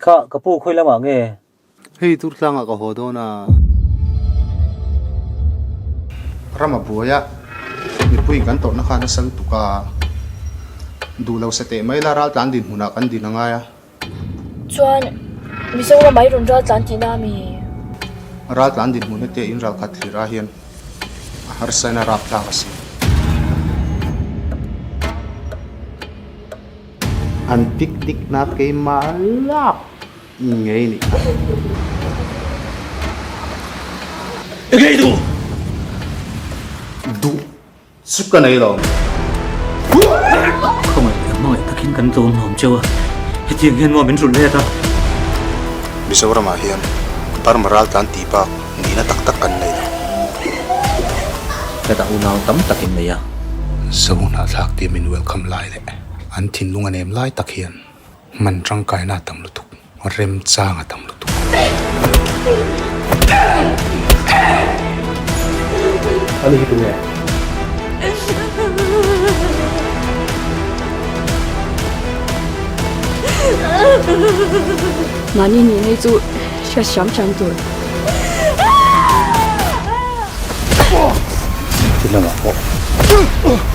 Kha, ka pu khawi lamah nge? Hei Turtlangah ka haw dawn a. Rama buaia mipui kan tawrhna kha nasa lutuk a, duh lo se teh mai la raltlan dinhmunah kan din a ngai a. Chuan Mizoram ah i rawn raltlan tihna a mi? Raltlan dinhmun hete in ralkhat thlir ah hian a harsa in a rapthlak a si. An picnic na keimah lak ngei nih kha. Engei duh? Duh chu ka nei lo. Khawngaih leh hmangaih takin kan tlawm nuam cheu a, hetiang hian maw min rulh let a? Mizoramah hian Burma raltlan tih bak nihna tak tak kan nei lo. Hetah unau tam tak in nei a. Zohnahthlak tia min welcome lai leh an thinlung a nem lai tak hian Hman tangkaina a tam lutuk, remchang a tam lutuk. Ani hi tunge? Mahni nih nei chu hriat hram hram tur. Ti lamah pawh.